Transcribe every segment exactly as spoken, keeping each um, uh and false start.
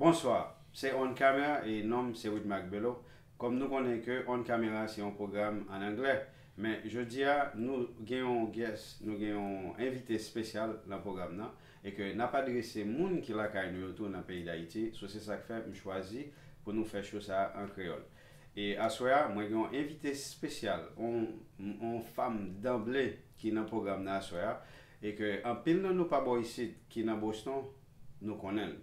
Bonswa, se On Camera e non m se Widmarc Bello. Kòm nou konnen ke On Camera se yon pwogram an anglè, men jodi a nou gen yon guest, nou gen yon envite espesyal nan pwogram nan e ke n ap adrese moun ki lakay nou yo tou nan peyi Dayiti. So se sa k fè m chwazi pou nou fè show sa a an kreyòl. E aswè a, mwen gen yon envite espesyal, yon, yon fanm danble ki nan pwogram nan aswè a, e ke anpil nan nou pa bò isit ki nan Boston, nou konnen l.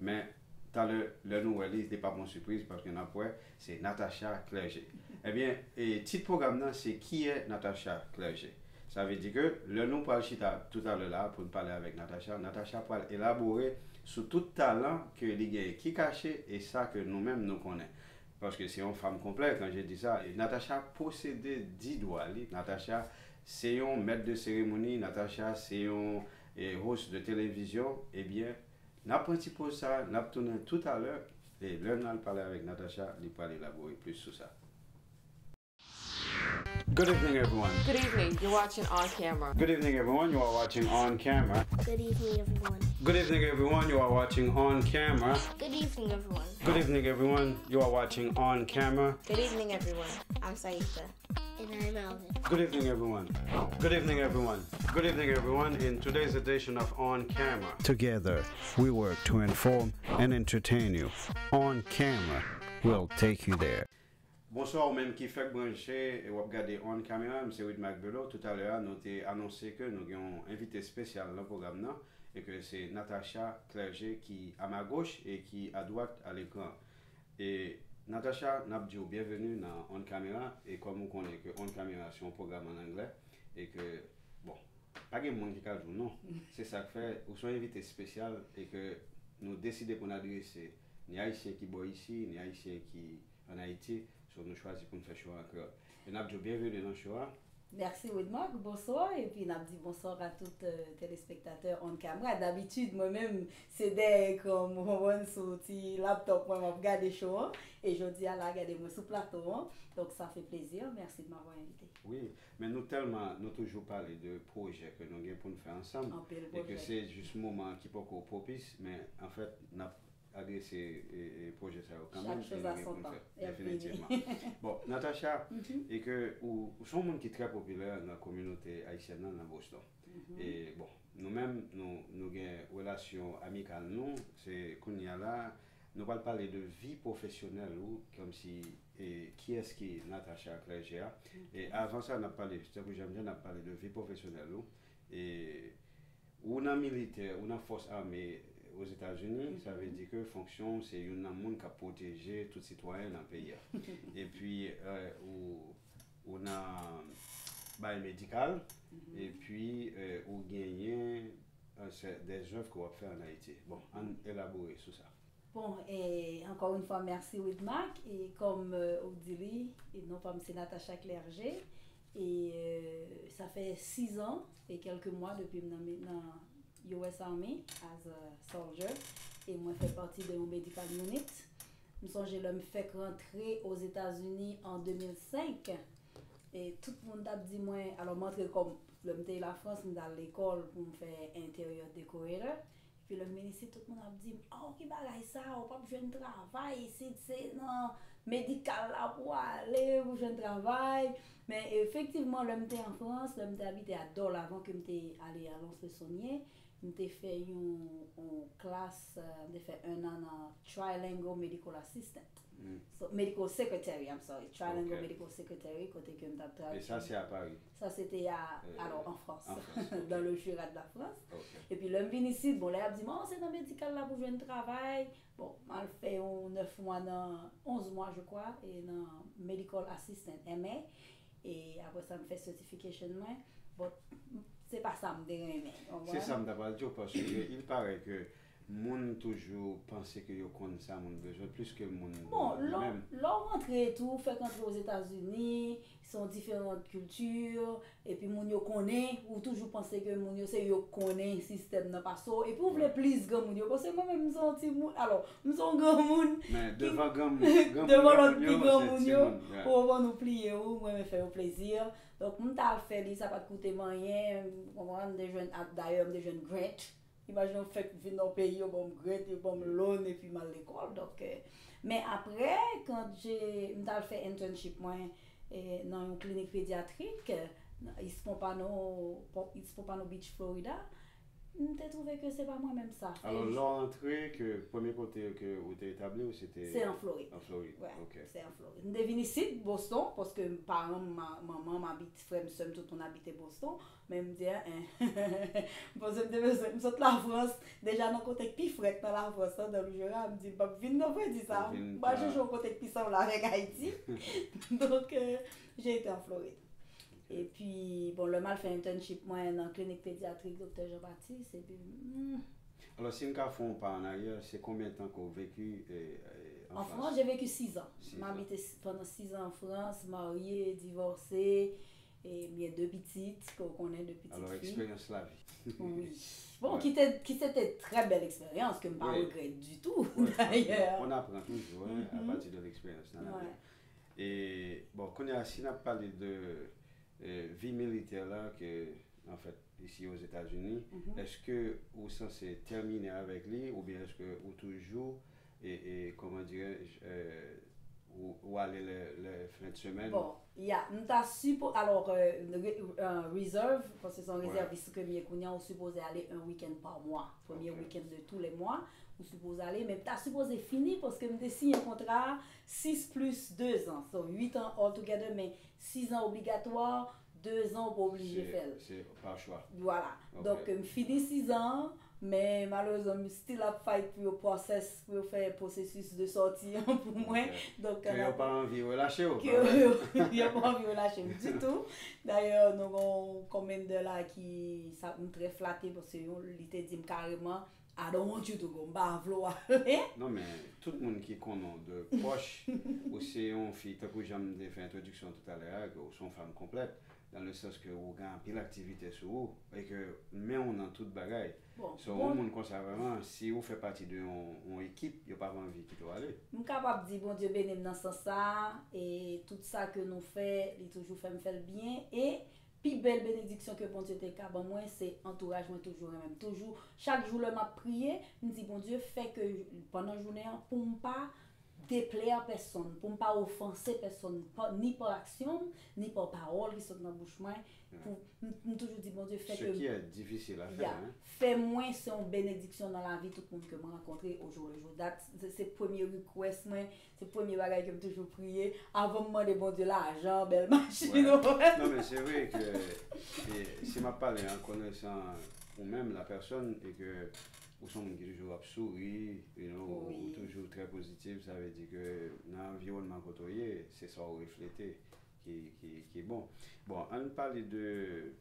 Men, talè, lè nou wè li, li p ap yon sipriz, paske n ap wè, se Natacha Clergé. Ebyen, e, tit pwogram nan, se Qui est Natacha Clergé? Sa vle di ke lè nou pral chita toutalè la pou n pale avèk Natacha, Natacha pral elabore sou tout talan ke li genyen ki kache e sa ke nou menm nou konnen. Paske se yon fanm konplè, quand je dis ça. E Natacha posede di dwa li. Natacha se yon mèt de seremoni. Natacha se yon e, host de televizyon. Ebyen, n ap pran ti poz sa, n ap tounen toutalè. E lè n al pale avèk Natacha, li pral elabore plis sou sa. Good evening, everyone. Good evening. You're watching On Camera. Good evening, everyone. You are watching On Camera. Good evening, everyone. Good evening, everyone. You are watching On Camera. Good evening, everyone. Good evening, everyone. You are watching On Camera. Good evening, everyone. I'm Saisha. And I'm Alvin. Good evening, everyone. Good evening, everyone. Good evening, everyone. In today's edition of On Camera. Together, we work to inform and entertain you. On Camera, we'll take you there. Bonswa ou menm ki fèk branche e w ap gade On Camera, m se Widmarc Bello. Toutalè a, nou te anonse ke nou gen yon envite espesyal nan pwogram nan e ke se Natacha Clergé ki a ma goch e ki a dwat a lekran. E Natacha, n ap di w byenveni nan On Camera e kòm ou konnen ke On Camera se yon pwogram an anglè e ke, bon, pa gen moun ki ka di w non. Se sa k fè ou se yon envite espesyal e ke nou deside pou n adrese ni Ayisyen ki bò isi, ni Ayisyen ki ann Ayiti. So, nou chwazi pou n fè show a an kreyòl. E n ap di w byenveni nan show a. Mèsi, Widmarc. Bonswa. Epi n ap di bonswa a tout, euh, telespektatè On Camera. Dabitid, mwen menm, se dèyè ekran m, ou konprann, sou ti laptòp mwen, m ap gade show an. E jodi a la, gade mwen sou plato an. Donk, sa fè plezi. Mèsi de m'avoir envite. Wi, men nou tèlman, nou toujou pale de pwojè ke nou gen pou n fè ansanm. Anpil pwojè. E ke se jis moman an ki poko pwopis, men anfèt, n ap adrese e, e, pwojè sa yo kanmenm e nou gen pou n fè. Definitivman. Bon, Natacha, e ke ou, ou se yon moun ki trè popilè nan kominote ayisyèn nan, nan Boston. E bon, nou menm, nou, nou gen relasyon amikal nou, se kounye a la, nou pral pale de vi pwofesyonèl ou, kòmsi, e, kiyès ki Natacha Clergé a. E avan sa, n ap pale, tankou jan m di a, n ap pale de vi pwofesyonèl ou. E Ou nan militè, ou nan fòs ame Ozetazini, sa vle di ke fonksyon w se youn nan moun k ap pwoteje tout sitwayen nan peyi a. Epi, euh, ou, ou nan bay medikal, epi, euh, ou genyen, euh, se, de zèv ke w ap fè ann Ayiti. Bon, ann elabore sou sa. Bon, e, encore une fois, merci Widmarc. E kòm, euh, ou di li, e non pa m se Natacha Clergé. E, euh, sa fè sis an e kèlke mwa depi m nan, nan U S Army as a soldier. E mwen fè pati de yon medical unit. M sonje lè m fèk rantre Ozetazini an de mil senk. E tout moun t ap di mwen, alò m antre kòm, lè m te Lafrans, m t al lekòl pou m fè interior decorator. Epi lè m vin isit, tout moun ap di m, "Oh, ki bagay sa, ou p ap jwenn travay isit, se nan medikal la pou w ale pou w jwenn travay." Men efektivman, lè m te an Frans, lè m te abite a Dole avan ke m te ale a Lons-le-Saunier, m te fè yon, yon klas, euh, m te fè un an nan Trilingual Medical Assistant. So, Medical Secretary, I'm sorry, Trilingual Medical Secretary, kote ke m t ap tradui. E sa se a Pari? Sa se te a, euh, alò, an Frans, an Frans, ok. Dans le Jurat de la France. Ok. Epi lè m vin isit, bon, lè y ap di m, "Oh, se nan medikal la pou jwenn travay." Bon, m al fè yon nèf mwa nan, onz mwa, je crois, e nan Medical Assistant, M A. E apre sa, m fè certification mwen. Bon, se pa sa m te renmen, w konprann? Se sa m ta pral di w, paske il paraît que moun toujou panse ke yo konn sa moun bezwen plis ke moun menm. Bon, lè w rantre tou, ou fèk rantre Ozetazini, se yon diferan kilti, epi moun yo konnen, ou toujou panse ke moun yo se yo k konnen sistèm nan pase w, epi ou vle plis granmoun yo, paske mwen menm m se yon timoun, alò, m se yon granmoun. Men devan granmoun, devan lòt pi granmoun yo, ou konprann, ou pliye ou, mwen renmen fè yo plezi. Donk, m t al fè li, sa pa t koute m anyen, ou konprann, m te jwenn, dayè, m te jwenn grant. Imajine w fèk vin nan yon peyi, yo ban m grant, yo ban m loan, epi m al lekòl. Donk, eh, men apre, quand j'ai, m t al fè internship mwen eh, nan yon klinik pedyatrik, eh, East Pompano, Po- East Pompano Beach, Florida, m te twouve ke se pa mwen menm sa. Fè Alò, lè w antre, ke premye kote ke ou te etabli w, se te Se an Florid. An Florid. Wè, Ok. Se an Florid. M te vin isit, Boston, paske paran m, ma- manman m, abit, frè m, sè m, tout moun abite Boston. Men m di, en, en. M panse m te bezwen. M sot Lafrans, deja nan kote k pi frèt nan Lafrans, nan Domijola, m di, m p ap vin nan fredi sa. M pa jije yon kote k pi sanble avèk Ayiti. Donk, eh, j'ai été en Floride. Epi, bon, lè m al fè internship mwen nan klinik pedyatrik Doktè Jean Baptiste, epi, hmm, Alò, si n ka fè yon pa an aryè, se konbyen tan ke w veki eh, eh, an En Frans? France, j'ai vécu six ans. Six M ans. Abite pandan six ans en France, marye, divòse, e m gen de pitit, ke w konnen, de pitit Alò, fi. Eksperyans lavi. Wi. Bon, ki te, ki se te trè bèl eksperyans, ke m pa Wi. Regrèt ditou, Wi, dayè. On aprann toujou, hein, à partir de l'expérience dans la vie. E, bon, kounye a, si n ap pale de eh, vi militè la, ke, anfèt, isi Ozetazini, èske ou sanse tèmine avèk li, oubyen èske ou toujou, e, e, comment dirais-je, eh, ou, ou ale lè, lè fen de semèn? Bon, ya, m ta sipo, alò, eh, re- eh, reserve, paske se yon rezèvis ke m ye kounye a, ou sipoze ale un week-end par mois. Premye Ok. Week-end de tous les mois, ou sipoze ale, men m ta sipoze fini, paske m te siyen kontra a six plus deux ans, so huit ans all together, men six ans obligatwa, deux ans ou pa oblije Se- fè l. Se pa chwa. Vwala. Ok. Donk, m fini six ans, men malerezman, m still ap fight pou yo process, pou yo fè pwosesis de sòti an pou mwen. Ok. Donk, Ke yo pa anvi relache w. Ke yo, yo pa anvi relache m ditou. Dayè, nou gen yon commander la ki, sa, m trè flate, paske yo, li te di m kareman, "I don't want you to go." M pa vle w ale. Non, men tout moun ki konnen w de pwòch, ou se yon fi, tankou jan m te fè entwodiksyon toutalè a, ke ou se yon fanm konplèt, dans le sens ke ou gen anpil aktivite sou ou, e ke men w nan tout bagay. Bon, So, bon, yon moun konsa vrèman, si ou fè pati de yon, yon ekip, yo pa anvi kite w ale. M kapab di Bondye beni m nan sans sa, e tout sa ke nou fè, li toujou fè m fè l byen, e pi bèl benediksyon ke Bondye te ka ban mwen, se antouraj mwen toujou renmen m. Toujou, chak jou lè m ap priye, m di, "Bondye, fè ke pandan jounen an, pou m pa deplè pèsonn, pou m pa ofanse pèsonn, pa- ni pa aksyon m, ni pa pawòl ki sot nan bouch mwen." Pou, m, m toujou di, "Bondye, fè Ce ke qui est difficile à faire, Ya, hein. Fè mwen se yon benediksyon nan lavi tout moun ke m rankontre au jour le jour. Dat, se, se premye request mwen, se premye bagay ke m toujou priye. Avan m mande Bondye lajan, bèl machin, Ouais. ou wè. Non, men se vre ke e, si m ap pale an konesan ou menm, la pèsonn, e ke ou se yon moun ki toujou ap souri, you know, ou- Wi. Ou toujou trè pozitif, sa vle di ke nan anviwònman kote w ye, se sa w reflete ki, ki, ki bon. Bon, ann pale de,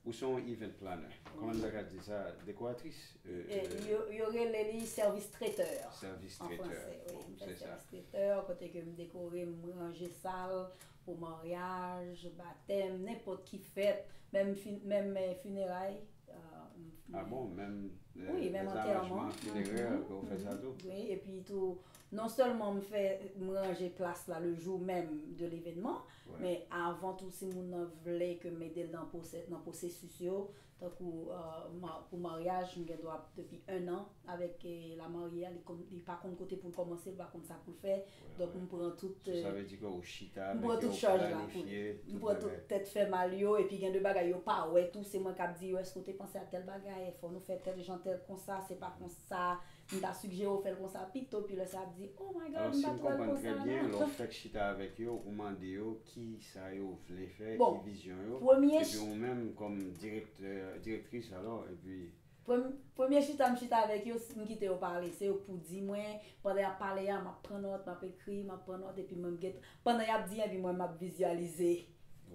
ou se yon event planner. Kòman n ta ka di sa? Dekoratris? Euh, E, yo, yo rele li sèvis tretè. Sèvis An tretè. Franse, wi. Bon, M fè se sa. Sèvis tretè, kote ke m dekore, m ranje sal pou maryaj, batèm, nenpòt ki fèt, menm fin, menm eh, fineray. Euh, m- Ah bon, menm Wi, menm antèman. Funerè, ke ou fè sa tou? Wi, epi tou, non sèlman m fè, m ranje plas la le jou menm de levenman, men avan tou, si moun nan vle ke m ede l nan pwosè- nan pwosesis yo, tankou euh, ma- pou maryaj, m gen dwa depi en an avèk eh, la marye a, li, konn- li pa konn kote pou l kòmanse, li pa konn sa pou l fè. Donk, m pran tout. So, sa eh, vle di ke ou chita M avèk pran yo, tout chaj la pou planifye li. M tout pran tout bagay. Tèt fè mal yo, epi gen de bagay yo pa wè tou, se mwen k ap di yo, èske w te panse a tèl bagay, fò nou fè tèl jan tèl konsa, se pa konsa, m ta sigjere w fè l konsa pito, pi lè sa ap di, "Oh my God, Alò, m si pa m t wè l konprann trè konsa byen, lè non." w fèk chita avèk yo, ou mande yo ki sa yo vle fè, Bon, ki vizyon yo, premye epi ou menm kòm direktè, direktris, alò, epi Prem- Premye chita m chita avèk yo, m kite yo pale. Se yo k pou di mwen, pandan y ap pale a, m ap pran nòt, m ap ekri, m ap pran nòt, epi mwen m gen, pandan y ap di, epi mwen m ap vizyalize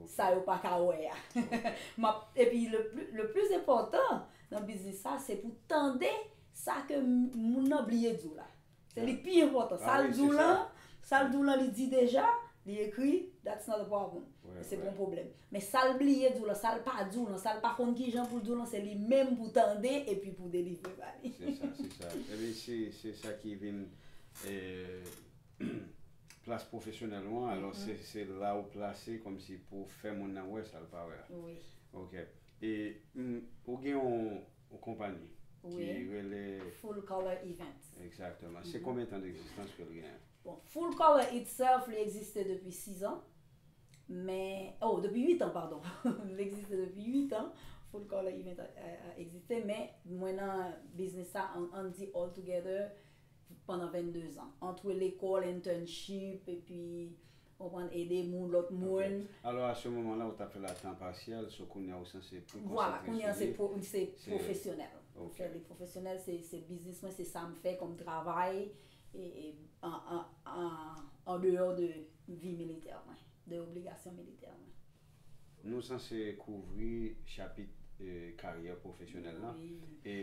sa yo pa ka wè a. M ap, epi le pli, le plis enpòtan nan biznis sa, se pou tande sa ke m- moun nan bliye di w la. Se li k pi enpòtan. Sa l di w lan, sa l di w lan, li di deja, li ekri, that's not a problem. Se pa yon pwoblèm. Men sa l bliye di w lan, sa l pa di w lan, sa l pa konn kijan pou l di w lan, se li menm pou tande epi pou delivre ba li. Se sa, se sa. Epi se, se sa ki vin eh, plas pwofesyonèl ou an, alò se, se la ou plase kòmsi pou fè moun nan wè sa l pa wè a. Wi. Ok. E mm, ou gen yon, yon konpayi. ki rele Full Color Events. Egzakteman. Se konbyen tan d'egzistans ke l genyen? Bon, Full Color itself, li egziste depi sis an. Men, oh, depi uit an, padon. Li egziste depi uit an. Full Color Event a, a, a egziste, men mwen nan biznis sa, ann, ann di all together, pandan vennde zan. Ant lekòl, internship, epi, w konprann, ede moun, lòt moun. Alò, a se moman la, ou t ap fè l a tan pasyèl, so kounye a ou sanse pli konsantre sou li. Vwala, kounye a se pwofesyonèl. Mwen fè li pwofesyonèl, se, se biznis mwen, se sa m fè kòm travay, e, e, an, an, an, an deyò de vi militè mwen, de obligasyon militè mwen. Nou sanse kouvri chapit, e, karyè pwofesyonèl lan. E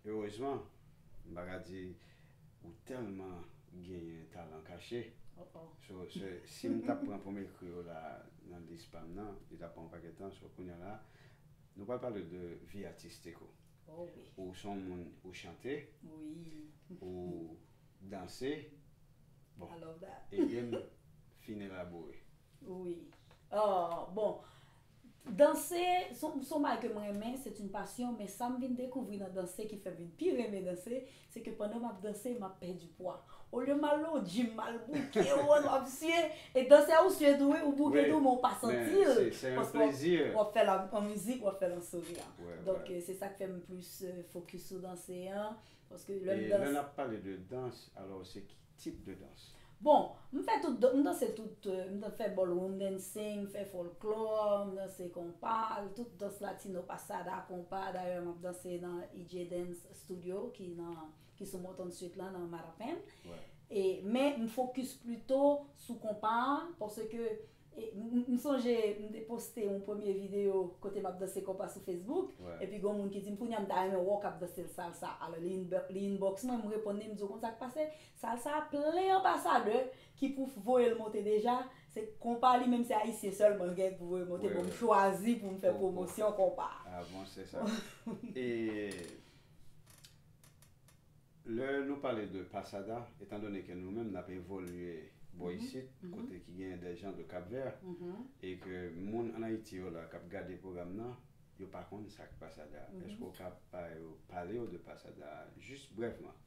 erezman, m pa ka di ou tèlman genyen talan kache. So, se, si m t ap pran pou m ekri yo la nan lis pa m nan, li t ap pran yon pakèt tan. So, kounye a la, nou pral pale de vi atistik ou. Ou se yon moun, ou chante, ou danse. Bon, ede m fin elabore. Wi. Oh, bon. Danse, se yon, se yon bagay ke mwen renmen, c'est une passion, men sa m vin dekouvri nan danse ki fè m vin pi renmen danse, se ke pandan m ap danse, m ap pèdi pwa. Olye m al nan yon gym, m al bouke, w ap sye, e danse a ou sye tou, wi, ou bouke tou, men ou pa santi l, paske w ap, w ap fè l an, an mizik, w ap fè l an souriyan. Donk, e, se sa k fè m plis, e, fokis sou danse an, paske lè m danse. E lè n ap pale de dans, alò, se ki tip de dans? Bon, m fè tout, m danse tout, e, m fè ballroom dancing, m fè fòlklò, m danse konpa, tout dans latino, pasada, konpa. Dayè, m ap danse nan E J Dance Studio ki nan, ki sou Morton Street la, nan Mattapan. E, men m fokis plito sou konpa a, paske, e, m, m, m sonje m te poste yon premye videyo kote m ap danse konpa sou Facebook, epi gen yon moun ki di m, "Kounye a m ta renmen wè w k ap danse salsa." Alò, li inbo-, li inbox mwen, m reponn li, m di w, "Konn sa k pase? Salsa a plen anbasadè ki pou voye l monte deja, se konpa li menm, se ayisyen sèlman l gen pou voye monte." Bon, m chwazi pou m fè pwomosyon konpa a. Ah bon, c'est ça. E lè nou pale de pasada, etan done ke nou menm n ap evolye bò isit, kote ki genyen des gens de Cap-Vert, e ke moun ann Ayiti yo la k ap gade pwogram nan, yo pa konn sa k pasada. Èske w ka ba yo, pale yo de pasada, jis brèvman?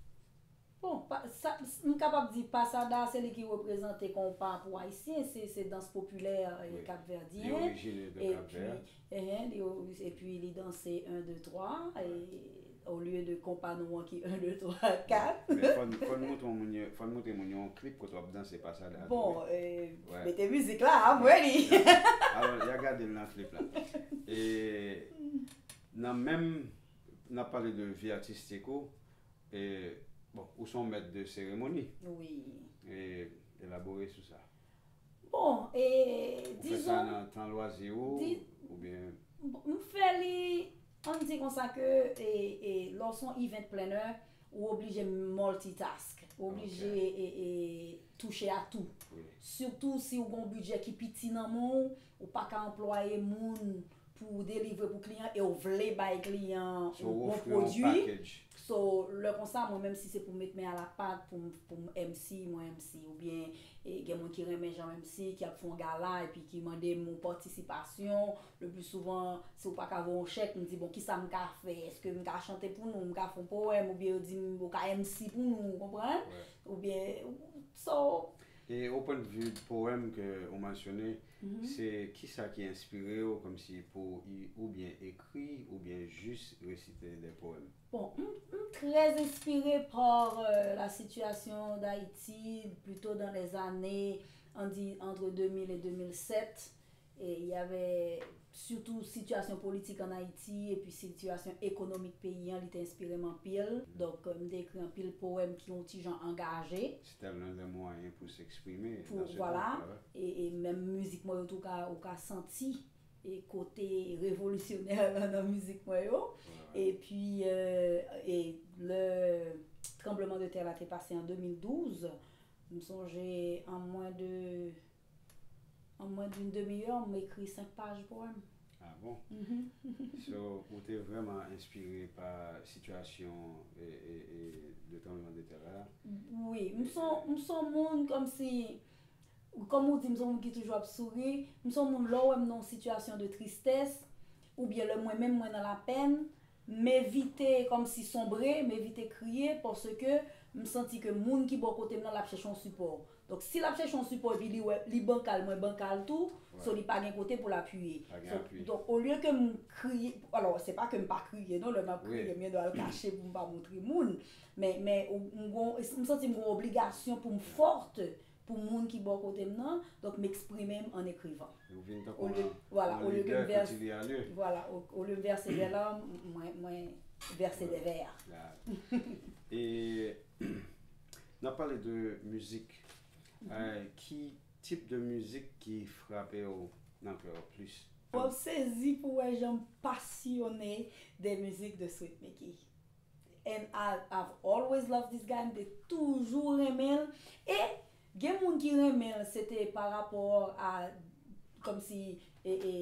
Bon, pa, sa, m kapab di pasada, se li ki reprezante konpa pou ayisyen, se, se dans popilè, e, kapvèdyen. Li orijine de Kapvè. Epi, epi li danse un, deux, trois, e olye de konpa nou an ki un, deux, trois, quatre. Men fò n, fò n montre moun yo, fò n montre moun yo yon klip kote w ap danse pasada. Bon, e, mete mizik la, I'm ready. Alò, y a gade l nan klip la. E nan menm, n ap pale de vi atistik ou, e, bon, ou se yon mèt de seremoni. Wi. E, elabore sou sa. Bon, e, dizon, ou fè sa nan tan lwazi ou, oubyen? M fè li, ann di konsa ke, e, e, lè w se yon event planner, ou oblije multitask, ou oblije, e, e, touche a tou. Sitou si w gen yon bidjè ki piti nan men w, ou pa ka anplwaye moun pou w delivre pou kliyan e w vle bay kliyan an yon bon pwodui. So, lè konsa, mwen menm si se pou m met men a la pat, pou m, pou m M C, mwen M C, oubyen, e, gen moun ki renmen jan M C, ki ap fè yon gala, epi ki mande m yon patisipasyon. Le pli souvan, si w pa ka voye yon chèk, m di, "Bon, kisa m ka fè? Èske m ka chante pou nou? M ka fè yon powèm?" Oubyen yo di m, "Ou ka M C pou nou," w konprann? Oubyen, so, E o pwennvi powèm ke ou mansyone, se kisa ki enspire w kòmsi pou, oubyen ekri, oubyen jis resite de powèm? Bon, m, m très inspirée par, euh, la situation d'Haïti, plutôt dans les années, on dit, entre deux mille et deux mille sept. E y avè sitou sitiyasyon politik ann Ayiti epi sitiyasyon ekonomik peyi an, li te enspire m anpil. Donk, m te ekri anpil powèm ki yon ti jan angaje. C'était l'un des moyens pour s'exprimer dans ce groupe-là. Pou, vwala. E, e menm mizik mwen yo tou, ou ka, ou ka santi e kote revolisyonè lan nan mizik mwen yo. Epi, euh, e lè tranbleman de tè la te pase an de mil douz, m sonje an mwen de An mwen d'une demi-heure, m ekri senk paj powèm. Ah bon? So, ou te vrèman enspire pa sitiyasyon, e, e, e, de tranbleman de tè la? Wi, m se yon, m se yon moun kòmsi, kòm ou di, m se yon moun ki toujou ap souri, m se yon moun lè w wè m nan yon sitiyasyon de tristès, oubyen lè mwen menm mwen nan lapèn, M evite kòmsi sonbre, m evite kriye, paske m santi ke moun ki bò kote m nan, l ap chèche yon sipò. Donk, si l ap chèche yon sipò epi li wè li bankal, mwen bankal tou, so li pa gen kote pou l apiye. So, donk, olye ke m kriye, alò, se pa ke m pa kriye, non, lè m ap kriye, m gen dwa al kache pou m pa montre moun, men, men, ou- m gon- m santi m gon obligasyon pou m fòt pou moun ki bò kote m nan, donk m eksprime m an ekrivan. Ou vin tankou yon, yon lidè kan ti li a lye. Vwala, olye m vèse vè la, mwen, mwen vèse de vè a. E n ap pale de mizik. Eh, ki tip de mizik ki frape w nan kè w plis? W ap sezi pou wè jan m pasyone de mizik de Sweet Micky. And I, I've always loved this guy, m te toujou renmen l. E gen moun ki renmen l, se te pa rapò a, kòmsi, e, e,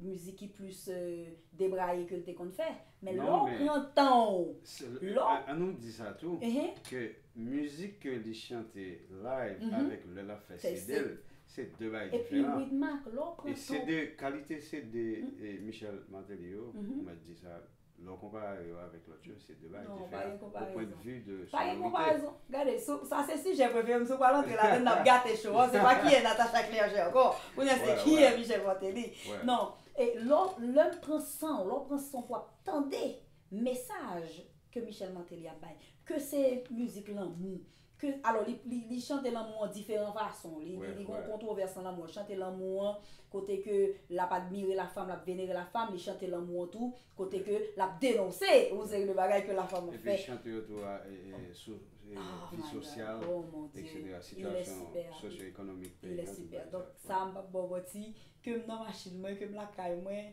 mizik ki plis, e, debraye ke l te konn fè. Men lè w pran tan w, lè w- An nou di sa tou, ke mizik ke li chante live avèk lè l ap fè C D l, se de bagay diferan. Epi Widmark, lè w pran tan w. E C D, kalite C D, e, Michel Martelly yo, ou mèt di sa, lè w konpare yo avèk lòt yo, se de bagay diferan. Ou pwennvi de sonorite. Pa gen konparezon. Gade, sa se sijè prefere m, si w pral antre ladann, n ap gate show an. Se pa kiyè Natacha Clergeau ankò. Kounye a se kiyè Michel Martelly. Non, e lè, lè m pran san w, lè w pran san w pou w ap tande mesaj ke Michel Martelly ap bay, ke se mizik lanmou, ke, alò, li, li, li chante lanmou an diferan fason. Li, li, li gon kontwovès nan lanmou an. Chante lanmou an kote ke l ap admire la femme, l ap venere la femme, li chante lanmou an tou kote ke l ap denonse yon seri de bagay ke la femme ap fè. Epi chante yo tou a, e, e, sou, e, vi sosyal, etsetera, sitiyasyon sosyo-ekonomik peyi a, tout bagay sa. Donk, sa, m p ap ba w manti, ke m nan machin mwen, ke m lakay mwen.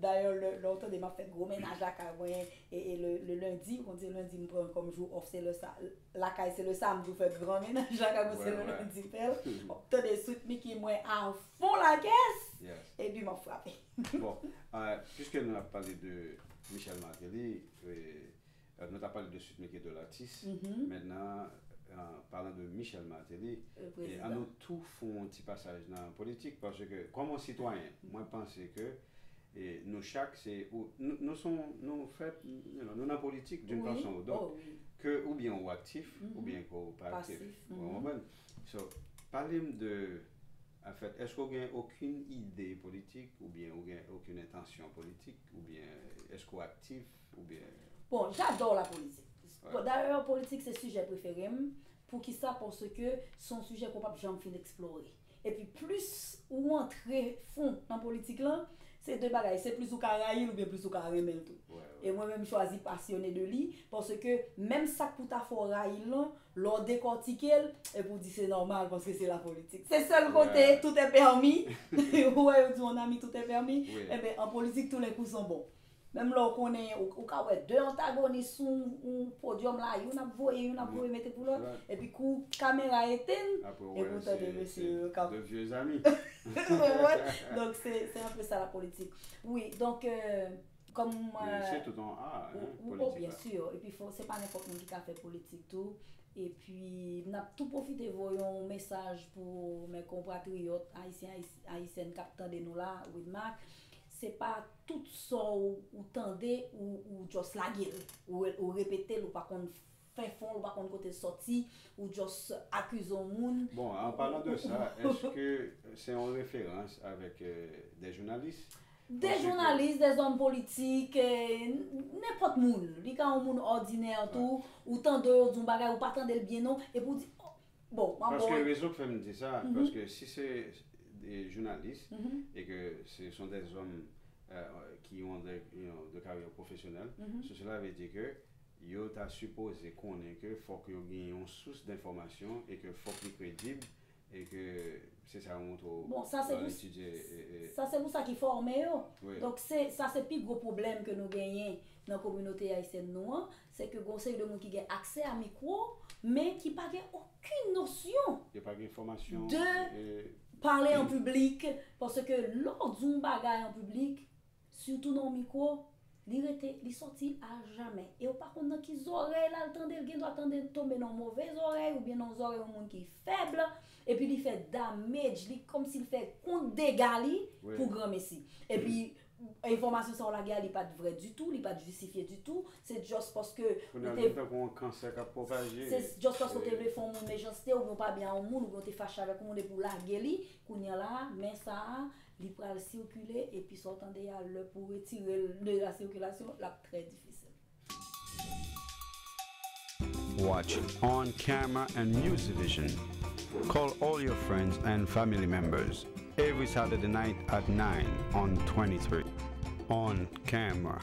Dayè, lè, lè w tande m ap fè gwo mennaj lakay mwen, e, e le, le lendi, ou konn se lendi m pran kòm jou off, se lè sa, lakay se le samdi ou fè gran mennaj lakay mwen, se le lendi m fè l. M ap tande Sweet Micky mwen a fon lakès, epi m ap frape. Bon, euh, puisque nou ap pale de Michel Martelly, euh, euh, nou t ap pale de Sweet Micky, de latis. Maintenant, en parlant de Michel Martelly, e an nou tou fè yon ti pasaj nan politik, paske kòm yon sitwayen, mwen panse ke, e, nou chak se, ou, nou, nou son, nou fèt, you know, nou nan politik d'une façon ou d'autre, ke oubyen ou aktif, oubyen ke ou pa aktif. Ou konprann? So, pale m de, anfèt, èske w gen okenn ide politik, oubyen ou gen okenn entansyon politik, oubyen èske w aktif, oubyen... Bon, j'adore la politique. Bon, dayè, politik se sijè prefere m. Poukisa? Paske se yon sijè ke w p ap janm fin eksplore. Epi plis ou antre fon nan politik lan, se de bagay. Se plis ou ka rayi l oubyen plis ou ka renmen l tou. E mwen menm, m chwazi pasyone de li, paske menm sa k pou ta fè w rayi l lan, lè w dekòtike l, epi w di se nòmal paske se lapolitik. Se sèl kote tout est permis. Ou wè yo di yon ami tout est permis. Enben, an politik, tous les coups sont bons. Menm lè w konnen, ou, ou ka wè de antagonis sou yon podyòm la, youn ap voye, youn ap voye mete pou lòt, epi kou kamera etenn, epi w tande mesye yo k ap... Apre w wè se de vieux amis. Ou konprann? Donk, se, se un peu ça la politique. Wi, donk, euh, kòm, euh, se tout yon art, hein, politik la. Byen si. Epi fò, se pa nenpòt moun ki ka fè politik tou. Epi, n ap tou pwofite voye yon mesaj pou mes compatriotes ayisyen, ayis-, ayisyèn k ap tande nou la, Widmark. Se pa tout sa w, ou tande, ou, ou just lage l. Ou, ou repete l, ou pa konn fè fon l, ou pa konn kote l sòti, ou just akize yon moun. Bon, an palan de sa, èske se yon referans avèk, euh, des journalistes? Des journalistes, des hommes politiques, eh, n-, nenpòt moun. Li ka yon moun òdinè tou, ou tande yo di yon bagay, ou pa tande l byen non, epi w di, oh, bon, m ap... Paske rezon k fè m di sa, paske si se de jounalis, e ke ce sont des hommes, euh, qui ont des, you know, de carrière professionnelle, so cela veut dire que yo ta sipoze konnen ke fòk yo gen yon sous denfòmasyon e ke fòk li kredib e ke se sa yo montre w lè w etidye, e, e... Bon, sa se pou sa ki fòme yo. Wi. Donk, se, sa se pi gwo pwoblèm ke nou genyen nan kominote ayisyèn nou an, se ke gon seri de moun ki gen aksè a mikwo, men ki pa gen okenn nosyon de pale an piblik, paske lè w di yon bagay an piblik, sitou nan yon mikwo, li rete, li sòti ajamè. E ou pa konn nan ki zòrèy l al tande l, gen dwa tande l tonbe nan yon move zòrèy oubyen nan yon zòrèy yon moun ki fèb, epi li fè damage, li kòmsi l fè kont dega li pou granmesi. Epi, Enfòmasyon sa w lage a, li pa t vrè ditou, li pa t jistifye ditou. Se just paske ou te, se just paske ou te vle fè yon moun mechansite, oubyen w pa byen a yon moun, oubyen w te fache avèk yon moun epi w lage li. Kounye a la, men sa a, li pral sikile, epi sa w tande a, lè pou w retire l de la sikilasyon, l ap trè difisil. Watch On Camera and Musicvision. Call all your friends and family members every Saturday night at nine on twenty-three. On Camera.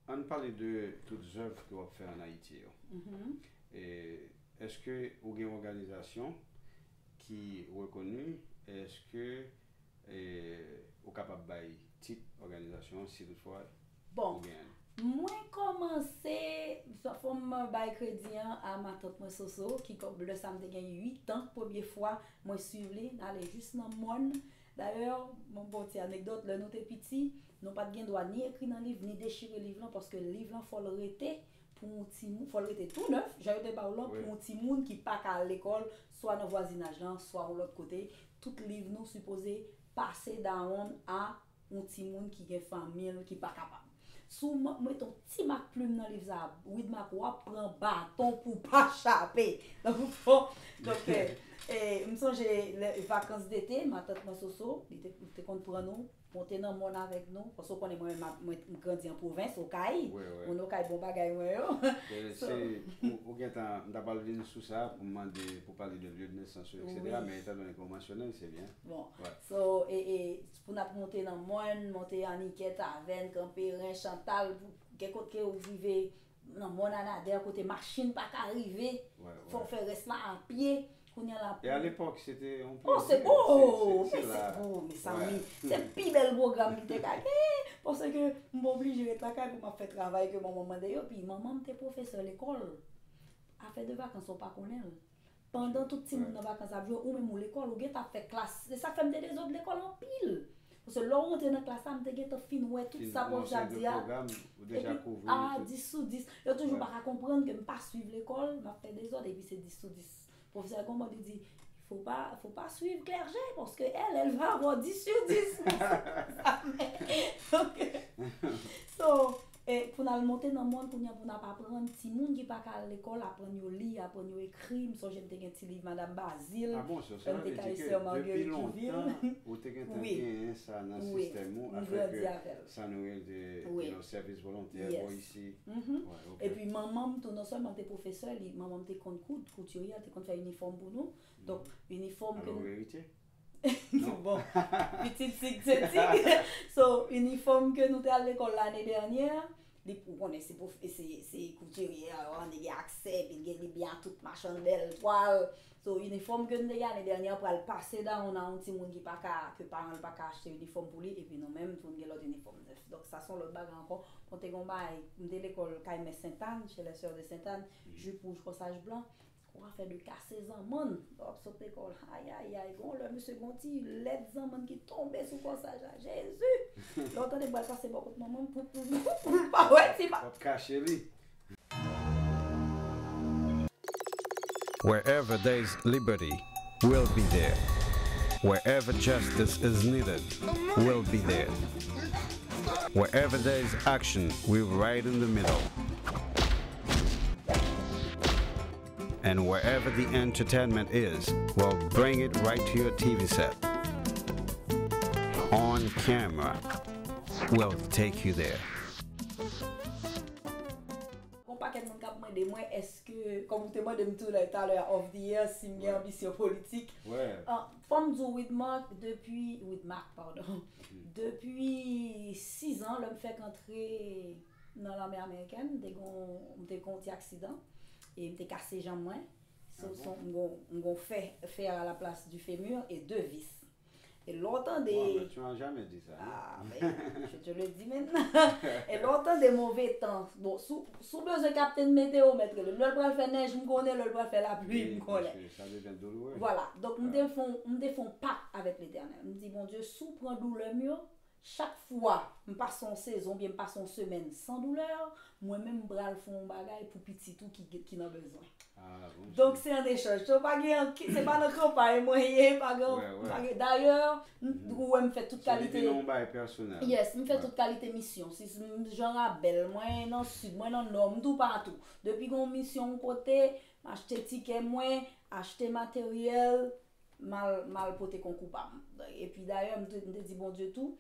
Ann pale de tout zèv ke w ap fè ann Ayiti yo. E, èske ou gen òganizasyon ki rekoni? Èske e, ou kapab bay tit òganizasyon an si toutfwa ou genyen l? Bon, mwen kòmanse, fò m bay kredi an a matant mwen Soso, ki kòm lè sa m te gen uit an, premye fwa mwen swiv li, n ale jis nan mòn. Dayè, mwen ba w ti anekdòt, lè nou te piti, nou pa t gen dwa ni ekri nan liv, ni dechire liv lan, paske liv lan fò l rete pou yon timoun, fò l rete tou nèf, jan yo te ba w lan, pou yon timoun ki pa ka al lekòl, swa nan vwazinaj lan, swa yon lòt kote. Tout liv nou sipoze pase dawonn a yon timoun ki gen fanmi l ki pa kapab. Si w mete yon ti mak plim nan liv sa a, Widmark, w ap pran baton pou w pa chape. Donk, donk, e, m sonje vakans dete, matant mwen Soso, li te, li te konn pran nou, monte nan mòn avèk nou, paske w konnen mwen menm, mwen, m grandi an pwovens, Okay. Moun Okay bon bagay mwen yo. So, ou gentan, m ta pral vin sou sa pou m mande, pou pale de lye de nesans ou, etsetera, men etan done ke w mansyone l, se byen. Bon, so, e, e, pou n ap monte nan mòn, monte annikè, tavèn, kanperen, Chantal, gen kote ke ou rive nan mòn a Nadè, kote machin pa ka rive, fò w fè rès la a pye. Kounye a la pou... E alepòk, se te yon plezi. Oh, se, oh, se, se, oh, mezanmi, se pi bèl pwogram ki te ka genyen. Paske m pa oblije ret lakay pou m ap fè travay ke manman m mande yo. Epi manman m te pwofesè lekòl. Afè de vakans, ou pa konnen l. Pandan tout timoun nan vakans ap jwe, ou menm ou lekòl, ou gentan ap fè klas. Se sa k fè m te dezòd lekòl anpil. Paske lè w rantre nan klas la, m te gentan fin wè tout sa pwofesè ap di a. Epi, a, dis sou dis. Yo toujou pa ka konprann ke m pa swiv lekòl, m ap fè dezòd, epi se dis sou dis. Pwofesè a gon moman li di, faut pas, faut pas suivre Clergé, parce que elle, elle va avoir dix sur dix. Donk, so, e pou n al monte nan mòn kounye a, pou n ap aprann timoun ki pa ka al lekòl, aprann yo li, aprann yo ekri. M sonje m te gen ti liv Madam Bazile, lè m te ka li Sè Marguerite Juville. Wi, m grandi avè l. Wi, m grandi avè l. Wi. Yes. Epi manman m tou, non sèlman l te pwofesè, li, manman m te konn koud, koutiryè, l te konn fè inifòm pou nou. Donk, inifòm ke nou... Bon, pitit tig se tig. So, inifòm ke nou te al lekòl lane dènyè, li, ou konnen se pwof, se, se koutiryè, an, li gen aksè, epi l gen, li byen ak tout machann bèl twal. So, inifòm ke nou te gen lane dènyè pral pase dawonn a yon timoun ki pa ka, ke paran l pa ka achte inifòm pou li, epi nou menm tou, nou gen lòt inifòm nèf. Donk, sa se yon lòt bagay ankò. Mwen te gen yon bagay, m te lekòl kay mè Sentàn, chez les sœurs de Sainte-Anne, jip wouj, kòsaj blan. Ou afè de kase zanmann, lè w ap sot lekòl. Ayayay, gon lè misye gon ti lèt zanmann ki tonbe sou kòsaj la. Jezi! Lè w tande m pral pase bò kot manman m, pou, pou, pou, pou m pa wè ti pa. W ap kache li. Wherever there's liberty, we'll be there. Wherever justice is needed, we'll be there. Wherever there's action, we're right in the middle. And wherever the entertainment is, we'll bring it right to your T V set. On camera, we'll take you there. Gon pakèt moun k ap mande mwen, èske, kòm ou te mande m tou la, talè a, off the air, si m gen anbisyon politik. Ah, fò m di w, Widmark, depi, Widmark, padon, depi sis an, lè m fèk antre nan lame amerikèn, m te gon, m te gon ti aksidan, e m te kase janm mwen. So, so, m gon, m gon fè, fè a la plas du fémur e de vis. E lè w tande... Bon, mais tu m'as jamais dit ça, non? Ah, mais je te le dis maintenant. E lè w tande move tan, bon, si w, si w bezwen kaptenn meteo, mèt rele m. Lè l pral fè nèj, m konnen, lè l pral fè lapli, m konnen. Vwala. Donk, m te fè yon, m te fè yon pak avèk Letènèl. M di, Bondye, si w pran doulè m yo, Chak fwa m pase yon sezon oubyen m pase yon semèn san doulè, mwen menm m pral fè yon bagay pou pitit ou ki, ki nan bezwen. Ah, bon. Donk, se an echanj. So, pa gen anki, se pa nan kanpay mwen ye, pa gen, pa gen. Dayè, ou wè m fè tout kalite. Se nan yon bagay pèsonèl. Yes, m fè tout kalite misyon. Si m jan Rabèl, mwen nan Sid, mwen nan Nò, m toupatou. Depi gen yon misyon yon kote, m achte tikè mwen, achte materyèl, m al, m al pote konkou pa m. Epi dayè, m te, m te di Bondye tou,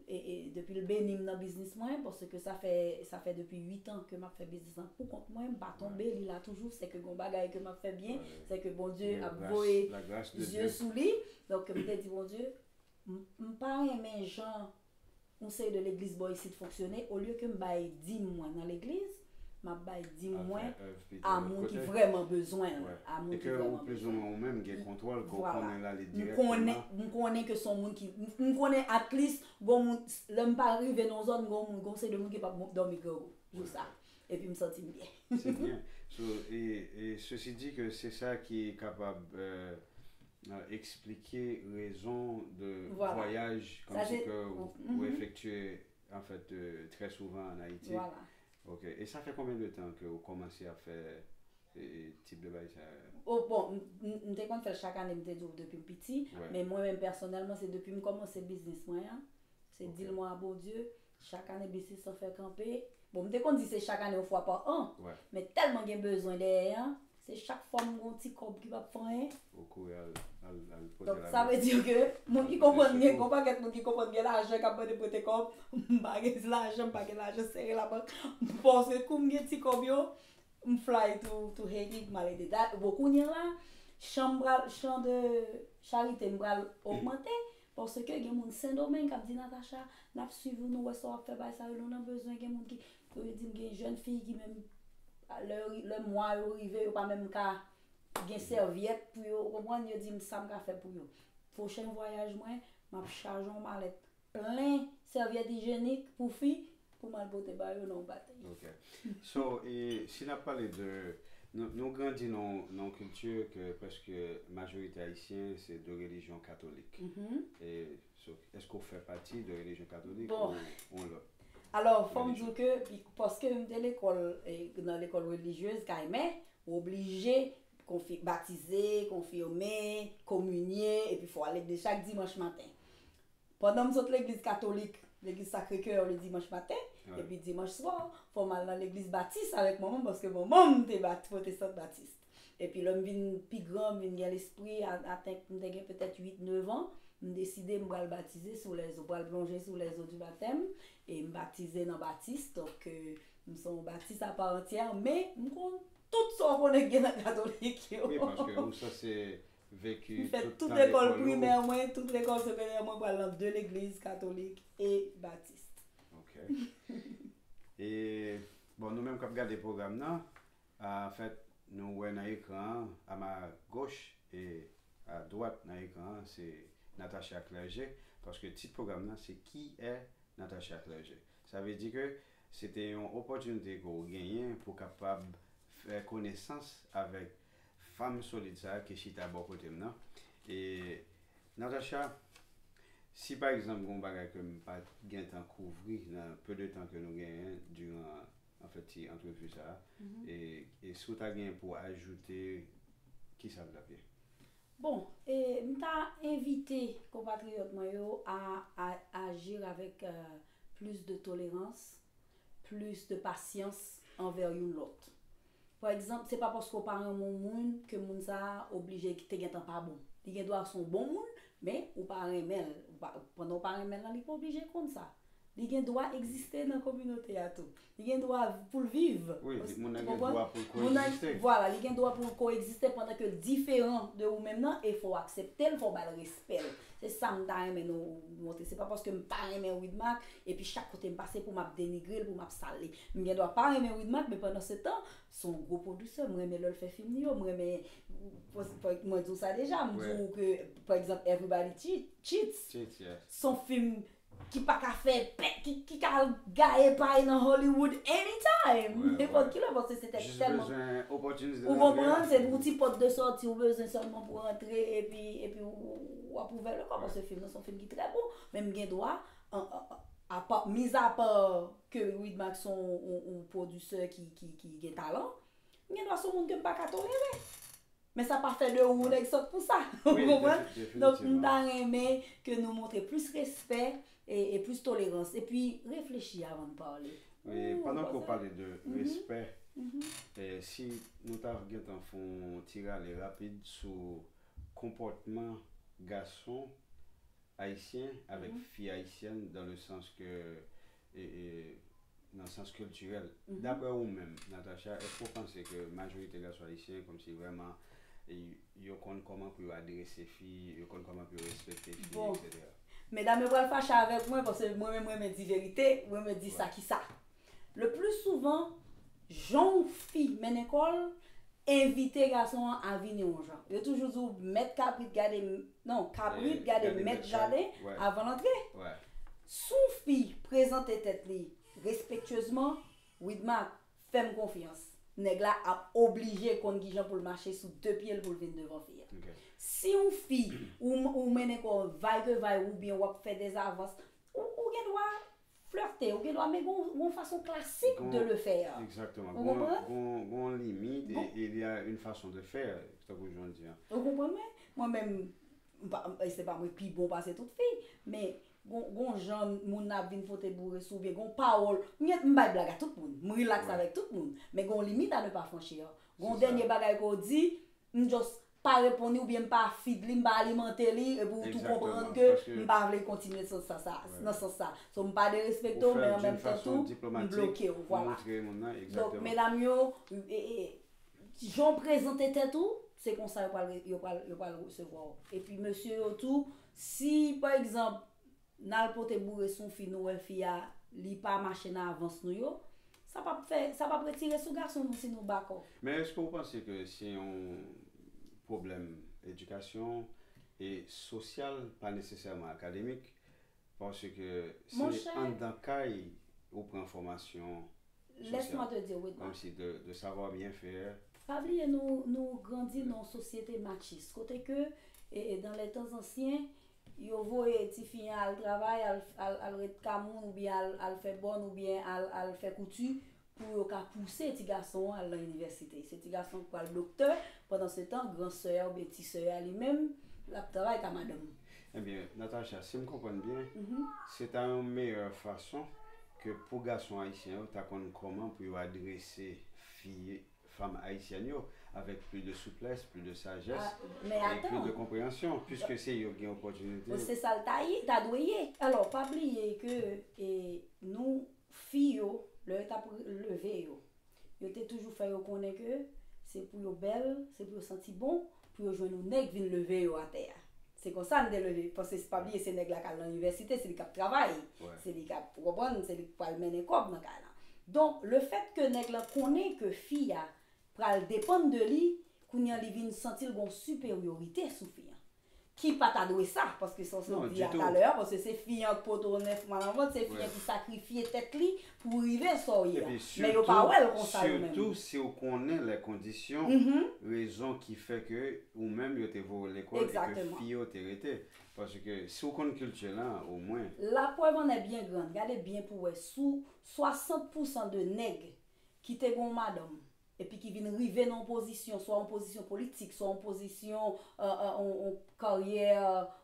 e, e, depi l beni m nan biznis mwen, paske sa fè, sa fè depi uit an ke m ap fè biznis lan pou kont mwen, m pa tonbe, li la toujou, se ke gon bagay ke m ap fè byen, se ke Bondye ap voye zye sou li. Donk, m te di Bondye, m, m pa renmen jan yon seri de legliz bò isit fonksyone, olye ke m bay dim mwen nan legliz, m ap bay dim mwen a moun ki vrèman bezwen l, a moun ki vrèman bezwen l. E ke ou plizoumwen ou menm gen kontwòl, ke w konnen l ale dirèkteman. M konnen, m konnen ke se yon moun ki, m, m konnen at least gon moun, lè m pa rive nan yon zòn, gon moun, gon seri de moun ki p ap dòmi grangou jou sa. Epi m santi m byen. Se byen. So, e, e ceci dit que c'est ça qui est capable, euh, euh, expliquer raison de voyage comme si que ou, ou effectué, en fait, euh, très souvent en Haïti. Voilà. Ok. Et ça fait combien de temps que ou kòmanse ap fè, e, e, tip de bagay sa? Oh, bon, m, m, m te konn fè l chak ane, m te di w depi m piti, men mwen menm pèsonèlman, se depi m kòmanse biznis mwen an, se di l mwen a Bondye, chak ane biznis lan fè kanpe. Bon, m te konn di se chak ane, yon fwa pa an, men tèlman gen bezwen dèyè an, se chak fwa m gon ti kòb ki p ap fè anyen. Ou kouri al, al, al pote lajan. Donk, sa vle di ke moun ki konprann gen, gon pakèt moun ki konprann gen lajan k ap mande prete kòb, m pa gen lajan, m pa gen lajan, sere labank, m fòse kou m gen ti kòb yo, m fly to, to Haiti, m al ede. Da, bon, kounye a la, chan m pral, chan de charite m pral ogmante, paske gen moun Sendomeng k ap di, Natacha, n ap swiv ou, nou wè sa w ap fè, bagay sa yo, nou nan bezwen, gen moun ki, yo di m gen jèn fi ki menm, lè, lè mwa yo rive, yo pa menm ka gen sèvyèt pou yo, ou konprann, yo di m sa m ka fè pou yo. Pwochen vwayaj mwen, m ap chaje yon malèt plen sèvyèt ijenik pou fi, pou m al pote ba yo nan yon batèy. Ok. So, e si n ap pale de, nou, nou grandi nan, nan yon kilti ke prèske majorite ayisyen se de relijyon katolik. Mhm. E, so, èske w fè pati de relijyon katolik ou yon lòt? Alò, fò m di w ke, paske m te lekòl, e, nan lekòl relijyez, kay mè, ou oblije konfi-, batize, konfime, kominye, epi fò w al legliz chak dimanch maten. Pandan m sot legliz katolik, legliz Sacré-Cœur le dimanch maten, epi dimanch swa, fò m al nan legliz batis avèk manman m, paske manman m te bat-, pwotestant batis. Epi lè m vin pi gran, m vin gen lespri, a, atank m te gen petèt uit, nèf an, m deside m pral batize sou lèzo, pral plonje sou lèzo di batèm, e m batize nan batis, donk, euh, m se yon batis a pa antyè, men m konn tout sa w konnen ki gen nan katolik yo. Wi, paske ou sanse veki tout lekòl primè mwen, tout lekòl segondè mwen pral nan de legliz, katolik e batis. Ok. E, bon, nou menm k ap gade pwogram nan, anfèt, nou wè nan ekran an, a ma goch e a dwat nan ekran an, se Natacha Clergé, paske tit pwogram nan se Qui est Natacha Clergé? Sa vle di ke se te yon opòtinite ke w genyen pou w kapab fè konesans avèk fanm solid sa a ki chita bò kote m nan. E, Natacha, si pa egzanp gon bagay ke m pa t gentan kouvri nan peu de tan ke nou genyen diran, anfèt, ti antrevi sa a, e, e si w ta genyen pou w ajoute, kisa l t ap ye? Bon, e, m ta envite konpatriyòt mwen yo a, a agir avec, euh, plus de tolérance, plus de patience envers youn lòt. Pa egzanp, se pa paske w pa renmen yon moun ke moun sa a oblije te gentan pa bon. Li gen dwa se yon bon moun, men ou pa renmen l. Ou pa, pandan w pa renmen l lan, li pa oblije konn sa. Li gen dwa egziste nan kominote a tou. Li gen dwa pou l viv. Wi, moun nan gen dwa pou l koegziste. Vwala, li gen dwa pou l koegziste pandan ke l diferan de ou menm nan, e fò w aksepte l, fò w ba l respè l. Se sa m ta renmen nou montre. Se pa paske m pa renmen Widmark, epi chak kote m pase pou m ap denigre l, pou m ap sal li. M gen dwa pa renmen Widmark, men pandan se tan, se yon gwo pwodisè, m renmen lè l fè fim li yo, m renmen, mwen di w sa deja, m di w ke, pa egzanp, Everybody Che-, Cheats, se yon fim ki pa ka fè pè, ki, ki ka gaye pay nan Hollywood anytime, nenpòt ki lè, paske se tèks tèlman, ou konprann, se yon ti pòt de sòti ou bezwen sèlman pou rantre, epi, epi w, w ap ouvè le kò, paske fim nan se yon fim ki trè bon, men m gen dwa An- an- an- apa, mizapa ke Widmark se yon, yon, yon pwodisè ki, ki, ki gen talan, m gen dwa se yon moun ke m pa ka tolere. Men sa pa fè de ou yon nèg sòt pou sa. Ou konprann? Donk, m ta renmen ke nou montre plis respè e, e plis tolerans. Epi, reflechi avan n pale. Wi, pandan ke w pale de respè, e, si nou ta gentan fè yon ti rale rapid sou konpòtman gason ayisyen avèk fi ayisyèn, dans le sens que, e, e, nan sans kiltirèl. Daprè ou menm, Natacha, èske w panse ke majorite gason ayisyen, kòmsi vrèman, e, yo konn kòman pou yo adrese fi, yo konn kòman pou yo respekte fi, Bon. etsetera? Medam yo pral fache avèk mwen, paske mwen menm, mwen renmen di verite, mwen renmen di sa ki sa. Le pli souvan, jan yon fi mennen kò l, envite gason an a vini yon jan. Yo toujou di w, mèt kabrit gade, non, kabrit gade mèt jaden avan l antre. Si yon fi prezante tèt li respektyezman, Widmark, fè m konfyans. Nèg la ap oblije konn kijan pou l mache sou de pye l pou l vin devan fi a. Si yon fi, ou, ou mennen kò vay ke vay, oubyen w ap fè dèzavans, ou, ou gen dwa flète, ou gen dwa, men gon, gon fason klasik de le faire. Exactement. Ou konprann? Gon, gon limit et, et il y a une façon de faire, tankou jan w di an. Ou konprann mwen? Mwen menm, m pa- m- se pa mwen pi bon pase tout fi, men gon, gon jan moun nan ap vin pote boure sou, oubyen gon pawòl, m gen- m bay blag a tout moun, m relax avèk tout moun, men gon limit à ne pas franchir. Gon dènye bagay ke w di, m just pa reponn li oubyen m pa feed li, m pa alimante li, epi w tou konprann ke m pa vle kontinye nan sans sa, nan sans sa. So, m pa derespekte w, men an menm tan tou, m bloke w, vwala. Donk, medam yo, e, e, jan w prezante tèt ou, se konsa yo pral, yo pral, yo pral resevwa w. Epi mesye yo tou, si, pa egzanp, n al pote boure sou yon fi, nou wè fi a, li pa mache nan avans nou yo, sa p ap fè, sa p ap retire sou gason nou si nou bakò. Men èske w panse ke se yon pwoblèm edikasyon e sosyal, pa nesesèman akademik? Paske se anndan kay ou pran fòmasyon Laisse-moi te dire, Widmark. Comme si de, de savoir bien faire. Pa bliye nou, nou grandi nan yon sosyete matchis, kote ke, e, e, dans les temps anciens, yo voye tifi an al travay, al, al, al ret ka moun, oubyen al, al fè bòn, oubyen al, al fè kouti, pou yo ka pouse ti gason an al nan inivèsite. Se ti gason ki pral doktè, pandan se tan, gran sè a oubyen ti sè a li menm, l ap travay ka madanm. Ebyen, Natacha, si m konprann byen, se ta yon meyè fason ke pou gason ayisyen yo ta konn kòman pou yo adrese fi, fanm ayisyèn yo avèk plis de souplès, plis de sajès e plis de konpreyansyon, piske se yo ki gen opòtinite. Se sa l ta ye, ta dwe ye. Alò, pa bliye ke, e, nou, fi yo, lè yo t ap leve yo, yo te toujou fè yo konnen ke se pou yo bèl, se pou yo santi bon, pou yo jwenn yon nèg vin leve yo atè a. Se konsa n te leve, paske pa bliye se nèg la k al nan inivèsite, se li k ap travay, se li k ap, ou konprann, se li k pral mennen kòb nan kay lan. Donk, lefèt ke nèg lan konnen ke fi a pral depann de li, kounye a li vin santi l gon siperyorite sou fi an. Ki pa ta dwe sa, paske sa w sot di a talè a, paske se fi an k pote w nèf mwa nan vant, se fi an ki sakrifye tèt li pou rive sa w ye a. Men yo pa wè l konsa yo menm. Sitou si w konnen lè kondisyon, rezon ki fè ke ou menm yo te voye w lekòl e ke fi yo te rete. Paske si w konn kilti lan, omwen. La preuve en est bien grande. Gade byen pou w wè, sou swasant pousan de nèg ki te gen yon madanm, epi ki vin rive nan yon pozisyon, swa yon pozisyon politik, swa yon pozisyon, e, e, yon, yon karyè,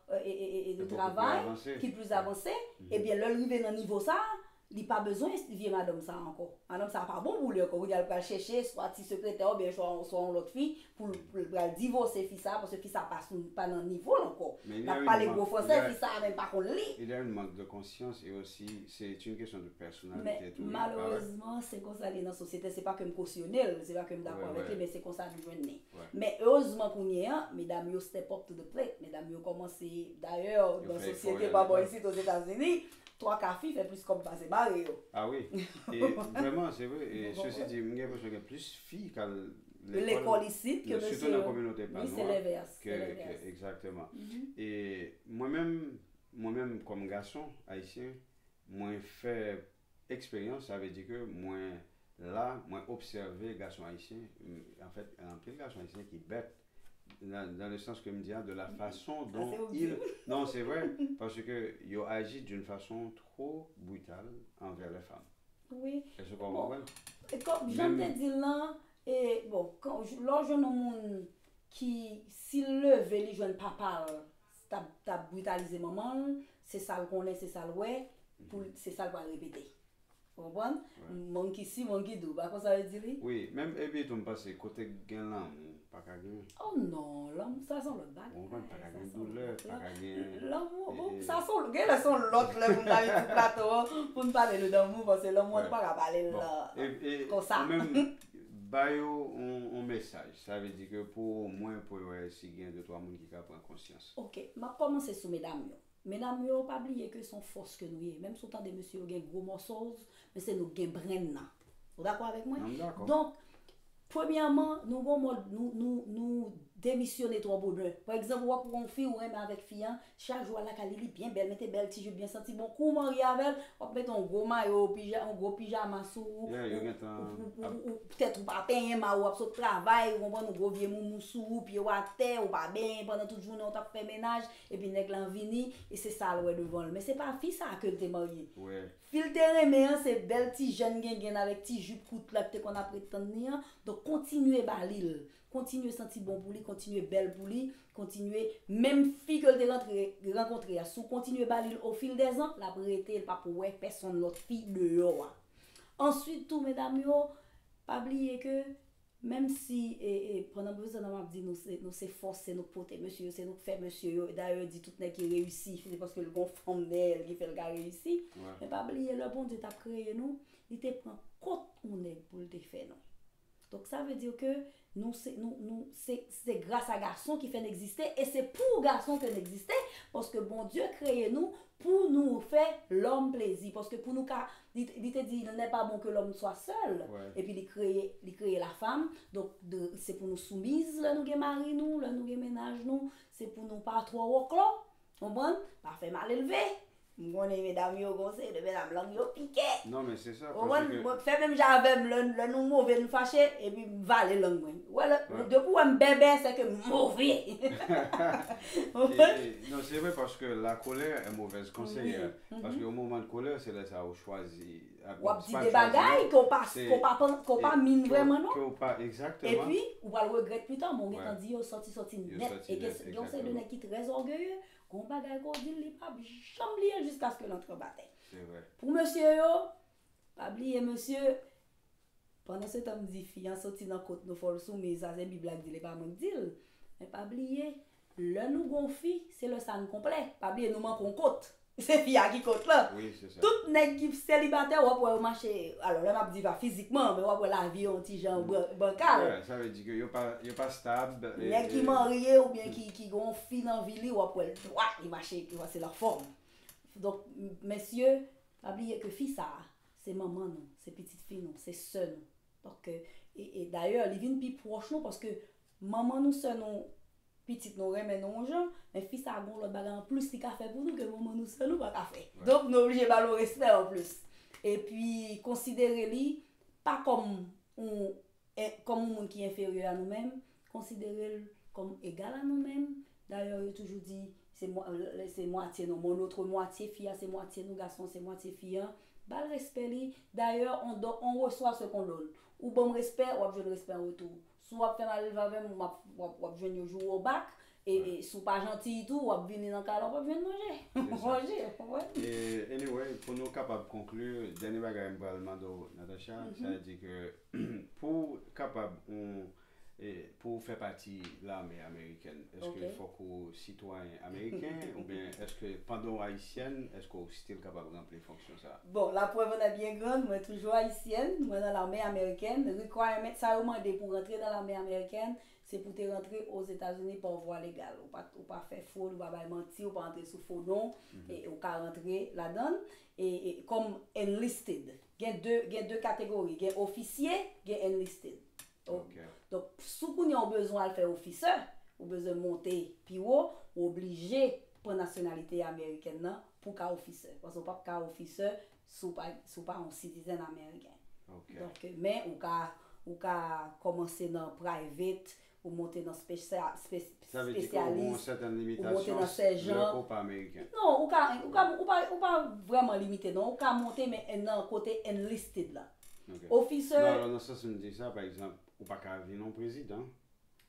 e, e, e, e, de travay ki plis avanse, ebyen, lè l rive nan nivo sa a, li pa bezwen vye madanm sa a ankò. Madanm sa a pa bon pou li ankò. Kounye a, l pral chèche swa ti sekretè oubyen swa, swa yon lòt fi pou l, pou l pral divòse fi sa a, paske fi sa a pa sou, pa nan nivo l ankò. L ap pale gwo fransè, fi sa a menm pa konn li. Il y a une manque de conscience et aussi, c'est une question de personnalité tou, wi, pa vre? Malerezman, se konsa li ye nan sosyete, se pa ke m kosyone l, se pa ke m dakò avèk li, men se konsa nou jwenn li. Men erezman kounye a, medam yo step up to the plate, medam yo kòmanse, dayè, nan sosyete pa bò isit Ozetazini, twa ka fi fè plis kòb pase mari yo. Ah wi. E vrèman, se vre. E ceci dit, m gen enpresyon gen plis fi k al lekòl isit ke mesye yo. Sitou nan kominote pa nwa ke, ke, egzakteman. E mwen menm, mwen menm kòm gason ayisyen, mwen fè eksperyans, sa vle di ke mwen la, mwen obsève gason ayisyen, anfèt, anpil gason ayisyen ki bèt dans, dans le sens que m di a, de la façon dont ils... Non, c'est vrai, parce que yo aji d'une façon trop brutale envers les femmes. Wi. Est-ce que vous comprenez? Kòm jan m te di l lan, e bon, lè w jwenn yon moun ki, si l leve, li jwenn papa l t ap britalize manman l, se sa l konnen, se sa l wè, pou se sa l pral repete. Ou konprann? Monkey see, monkey do. Pa konsa yo di li? Wi, menm epi tou m panse kote k gen lanmou, pa ka gen. Oh non, lanmou sa se yon lòt bagay. Ou konprann, pa ka gen doulè, pa ka gen. Lanmou, bon, sa se yon, gen lè se yon lòt lè pou n ta vin sou plato an, pou n pale de lanmou, paske lanmou an nou pa ka pale l konsa. Ou menm, ba yo yon mesaj. Sa vle di ke pou omwen pou yo wè si gen de twa moun ki ka pran konsyans. Ok, m ap kòmanse sou medam yo. Medam yo, pa bliye ke se yon fòs ke nou ye. Menm si w tande mesye yo gen gwo muscles, men se nou k gen brain nan. Ou dakò avèk mwen? Donk, premyèman, nou gon mòd, nou, nou, nou demisyone twò bonè. Pa egzanp, w ap wè yon fi, ou renmen avèk fi an, chak jou w al lakay li, li byen bèl, mete bèl ti jip, byen santi bon. Kou w marye avè l, w ap mete yon gwo mayo, pija, yon gwo pijama sou ou, ou, ou, ou, ou, petèt ou pa penyen, ma ou ap sot travay, ou konprann, yon gwo vye moumou sou ou, pye w atè, ou pa benyen pandan tout jounen, ou t ap fè menaj, epi nèg lan vini, e se sa l wè devan l. Men se pa fi sa ke l te marye. Fi l te renmen an, se bèl ti jèn gengenn avèk ti jip kout la k te konn ap ret tann li an. Donk, kontinye ba li l. Kontinye santi bon pou li, kontinye bèl pou li, kontinye, menm fi ke l te rantre, rankontre a, si w kontinye ba li l au fil des ans, l ap rete, l p ap wè pèsonn lòt fi deyò a. Answit tou, medam yo, pa bliye ke, menm si, e, e, pandan m prezan nan m ap di nou se, nou se fòs, se nou k pote mesye yo, se nou k fè mesye yo, dayè yo di tout nèg ki reyisi, se paske l gon fanm dèyè l ki fè l ka reyisi. Men pa bliye, lè Bondye t ap kreye nou, li te pran kont yon nèg pou l te fè nou. Donk, sa vle di ke nou se, nou, nou, se, se gras a gason ki fè n egziste, e se pou gason ke n egziste, paske Bondye kreye nou pou nou fè lòm plezi, paske pou nou ka, li, li te di, il n'est pas bon que l'homme soit seul, epi li kreye, li kreye lafanm, donk, de, se pou nou soumiz lè nou gen mari nou, lè nou gen mennaj nou, se pou nou pa twò wòklò, konprann, pa fè malelve. M konnen medam yo gon seri de medam lang yo pike. Non, men se sa. Ou konprann? Mwen fè menm jan avè m, lè, lè nou move, nou fache, epi m vale lang mwen. Ou wè, lè, depi w wè m bèbè, se ke m move. Ou konprann? Non, c'est vrai, parce que la colère est mauvaise conseillère. Parce que au moment de colère, c'est là ça ou choisi. W ap di de bagay ke w pa, ke w pa, ke w pa min vrèman, non. Exactement. Epi, ou pral regrèt pita, men w gentan di yo sòti, sòti nèt. E gen yon seri de nèg ki trè ògeye. Gon bagay ke w di l, li p ap janm bliye l jiskaske l antre anba tè. Pou mesye yo, pa bliye mesye, pandan se tan m di fi an soti nan kot nou, fò l soumiz, sa se Bib la k di l, e pa mwen k di l. Men pa bliye, lè nou gon fi, se lè sa n konplè. Pa bliye, nou manke yon kot. Se fi a ki kot lan. Tout nèg ki selibatè, w ap wè yo mache, alò, lè m ap di pa fizikman, men w ap wè lavi yo yon ti jan bankal. Sa vle di ke yo pa, yo pa stab. Nèg ki marye oubyen ki, ki gon fi nan vi li, w ap wè l dwat, li mache, li pase l anfòm. Donk, mesye, pa bliye ke fi sa a, se manman nou, se pitit fi nou, se sè nou. Donk, e, e dayè, li vin pi pwòch nou paske manman nou, sè nou, pitit nou renmen nou yon jan, men fi sa a gon lòt bagay anplis li ka fè pou nou ke manman nou, sè nou pa ka fè. Donk, nou oblije ba l yon respè anplis. Epi, konsidere li pa kòm yon, kòm yon moun ki enferyè a nou menm, konsidere l kòm egal a nou menm. Dayè, yo toujou di, se mwa, se mwatye nou, mon autre moitié, fi a se mwatye nou, gason se mwatye fi an. Ba l respè li. Dayè, on don, on reçoit ce qu'on donne. Ou ban m respè, w ap jwenn respè an retou. Si w ap fè malelve avè m, w ap, w ap, w ap jwenn yon jou au bac. E, e si w pa janti tou, w ap vini nan kay la, w p ap jwenn manje. Manje, w konprann? Anyway, pou nou kapab konkli, dènye bagay m pral mande w, Natacha, sa vle di ke pou w kapab yon, e, pou w fè pati lame amerikèn, èske fòk ou sitwayen ameriken oubyen èske pandan w ayisyèn, èske w still kapab ranpli fonksyon sa a? Bon, la preuve en est bien grande, mwen toujou ayisyèn, mwen nan lame amerikèn. Requirement sa yo mande pou rantre nan lame amerikèn, se pou te rantre Ozetazini pa vwa legal. Ou pa, ou pa fè fwod, ou pa bay manti, ou pa antre sou fo non, e ou ka rantre ladan l. E, e kòm enlisted, gen de, gen de kategori, gen ofisye, gen enlisted. Donk, si w kounye a ou bezwen al fè ofisè, ou bezwen monte pi wo, ou oblije pran nasyonalite amerikèn nan pou w ka ofisè. Paske w p ap ka ofisè si w pa, si w pa yon citizen ameriken. Donk, men ou ka, ou ka kòmanse nan private, ou monte nan spesya- spe- spesyalis, ou monte nan sèjan. Sa vle di ke ou gen yon sètèn limitasyon lè ke ou pa ameriken. Non, ou ka, ou ka, ou pa, ou pa vrèman limite, non. Ou ka monte, men nan kote enlisted la. Ok. Officer. Non, alò, nan sans m di sa, pa egzanp, ou pa ka vin yon prezidan.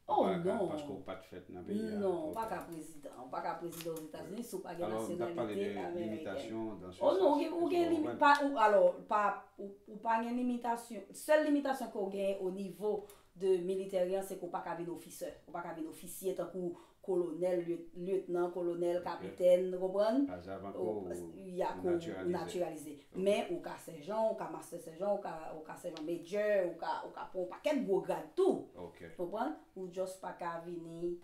Oh, non. Paske ou pa t fèt nan peyi a. Non, ou pa ka prezidan. Ou pa ka prezidan Ozetazini si ou pa gen nasyonalite amerikèn. Oh non, ou gen, ou gen limi-, pa, ou, alò, pa, ou, ou pa gen limitasyon. Sèl limitasyon ke ou gen o nivo de military an, se ke ou pa ka vin ofisè. Ou pa ka vin ofisye tankou kolonèl, lyet- lyetnan kolonèl, kapitèn, ou konprann? Paske avan ke ou natiralize. Men ou ka sèjan, ou ka mastè sèjan, ou ka, ou ka sèjan major, ou ka, ou ka pran yon pakèt gwo grad tou. Konprann? Ou just pa ka vini.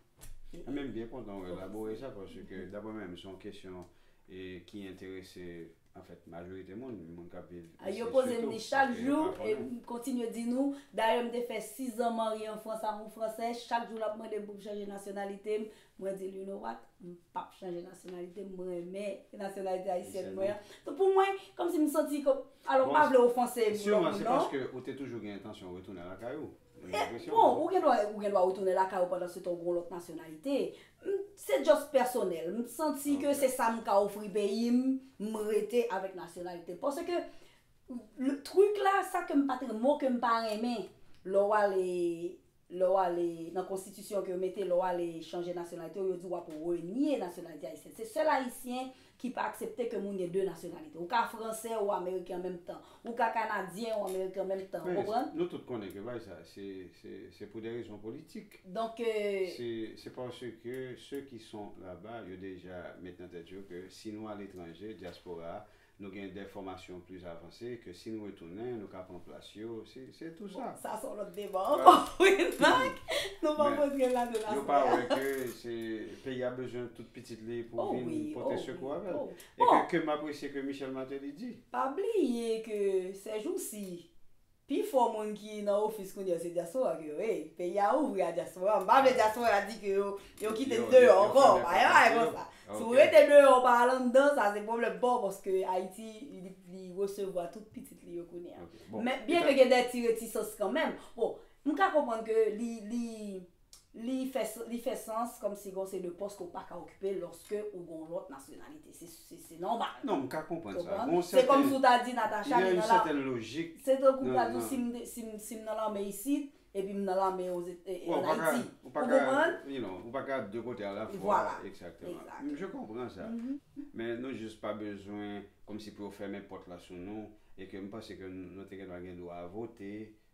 Mwen menm byen kontan ou elabore sa, paske daprè mwen menm, se yon kesyon e ki enterese, anfèt, majorite moun, moun k ap viv isi, sitou, paske yo pa konnen. Yo poze m li chak jou, e m kontinye di nou. Dayè, m te fè sis zan marye an Frans ak yon Fransè, chak jou l ap mande m pou m chanje nasyonalite m. Mwen di l, "You know what? M p ap chanje nasyonalite m, mwen renmen nasyonalite ayisyèn mwen an." Donk, pou mwen, kòmsi m santi kòm, alò, m pa vle ofanse lòt moun, non. Bon, siman, se paske ou te toujou gen entansyon retounen lakay ou. Mwen gen enpresyon. Bon, ou gen dwa, ou gen dwa retounen lakay ou pandan se tan ou gen yon lòt nasyonalite. M, se just pèsonèl. M santi ke se sa m ka ofri peyi m, m rete avèk nasyonalite m. Paske, le truc la, sa ke m pa t, mo ke m pa renmen, lè w ale, lè w ale nan konstitisyon ke yo mete, lè w ale chanje nasyonalite w, yo di w ap renye nasyonalite ayisyèn. Se sèl ayisyen ki pa aksepte ke moun gen de nasyonalite. Ou ka fransè ou ameriken an menm tan. Ou ka kanadyen ou ameriken an menm tan. Ou konprann? Men nou tout konnen ke bagay sa, se, se, se pou de rezon politik. Donk, euh, c'est, c'est parce que ceux qui sont là-bas, yo deja met nan tèt yo ke si nou aletranje, dyaspora a, nou gen de fòmasyon pli avanse, ke si nou retounen, nou ka pran plas yo. Se, se tou sa. Bon, sa se yon lòt deba ankò. Wi, Marc, nou p ap rantre ladan. Men yo pa wè ke se, peyi a bezwen tout pitit li pou vin pote sekou avè l. E ke, ke m apresye ke Michel Martelly di. Pa bliye ke sèjousi, pifò moun ki nan ofis kounye a se dyaspora ke yo ye. Peyi a ouvri a dyaspora. M pa vle dyaspora di ke yo, yo kite n deyò ankò. Pa gen bagay konsa. Si w rete deyò, w pa al anndan, sa se pwoblèm pa w, paske Ayiti, li, li resevwa tout pitit li yo kounye a. Men, byen ke gen de ti retisans kanmenm. Bon, m ka konprann ke li, li, li fè, li fè sans kòmsi gon se de pòs ke w pa ka okipe lòske ou gon lòt nasyonalite. Se, se, se nòmal. Non, m ka konprann sa. Konprann? Se kòmsi w ta di Natacha, li nan la, se tankou w ta di w si m, si m, si m nan lame isit, epi m nan lame Oze-, e, e, an Ayiti. Ou konprann? You know, ou pa ka de kote alafwa. Vwala. Exactement. Exact. Je comprends ça. Men nou jis pa bezwen kòmsi pou yo fèmen pòt la sou nou, e ke m panse ke nou te gen dwa, gen dwa vote,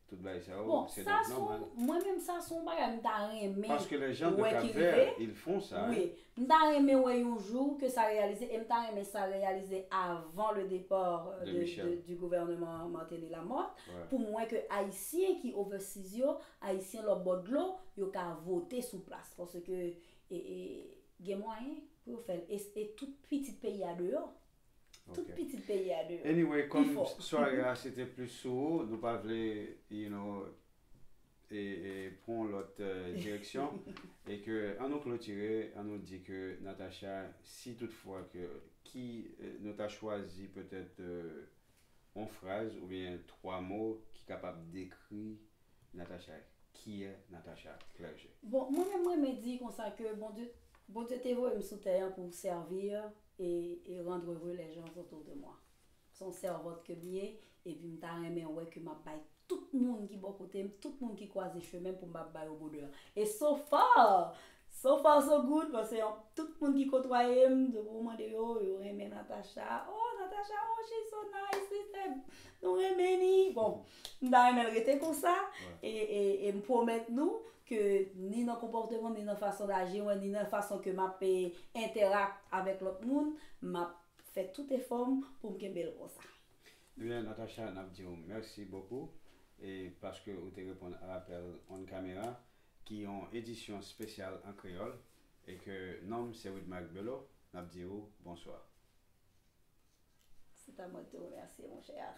tout bagay sa yo, se donk nòmal. Bon, sa se yon, mwen menm, sa se yon bagay m ta renmen wè ki rive. Parce que les gens de Cap-Vert, ils font ça, hein. Wi. M ta renmen wè yon jou ke sa reyalize, e m ta renmen sa reyalize avant le départ, euh, de, de, du gouvernement Martelly-Lamothe, pou m wè ke Ayisyen ki overseas yo, Ayisyen lòt bò dlo, yo ka vote sou plas. Paske, e, e, gen mwayen pou yo fè l. E, e tout pitit peyi a deyò. Tout pitit peyi a deyò. Anyway, kòm sware a se te plis sou ou, nou pa vle, you know, e, e, pran yon lòt, euh, direksyon, e ke, an nou klotire, an nou di ke Natacha, si toutfwa ke, ki, euh, nou ta chwazi petèt, euh, yon fraz oubyen twa mo ki kapab dekri Natacha, kiyès Natacha Clergé? Bon, mwen menm, mwen renmen di konsa ke Bondye, Bondye te voye m sou tè an pou sèvi e, e rendre heureux les gens autour de moi. Se yon sèvant ke m ye, epi m ta renmen wè ke m ap bay tout moun ki bò kote m, tout moun ki kwaze chemen m pou m ap ba yo bonè. E so far, so far so good, paske yon, tout moun ki kotwaye m, depi w mande yo, yo renmen Natacha. Oh, Natacha, oh, she's so nice, sister. Nou renmen ni. Bon, m ta renmen l rete konsa. E, e, e m pwomèt nou ke ni nan konpòteman m, ni nan fason daji mwen, ni nan fason ke m ap, e, entèrak avèk lòt moun, m ap fè tout efò m pou m kenbe l konsa. Ebyen, Natacha, n ap di w mèsi bokou, e paske ou te reponn a lapèl On Camera, ki yon edisyon espesyal an kreyòl, e ke non m se Widmarc Bello, n ap di w bonswa. C'est à moi de te remercier, mon cher.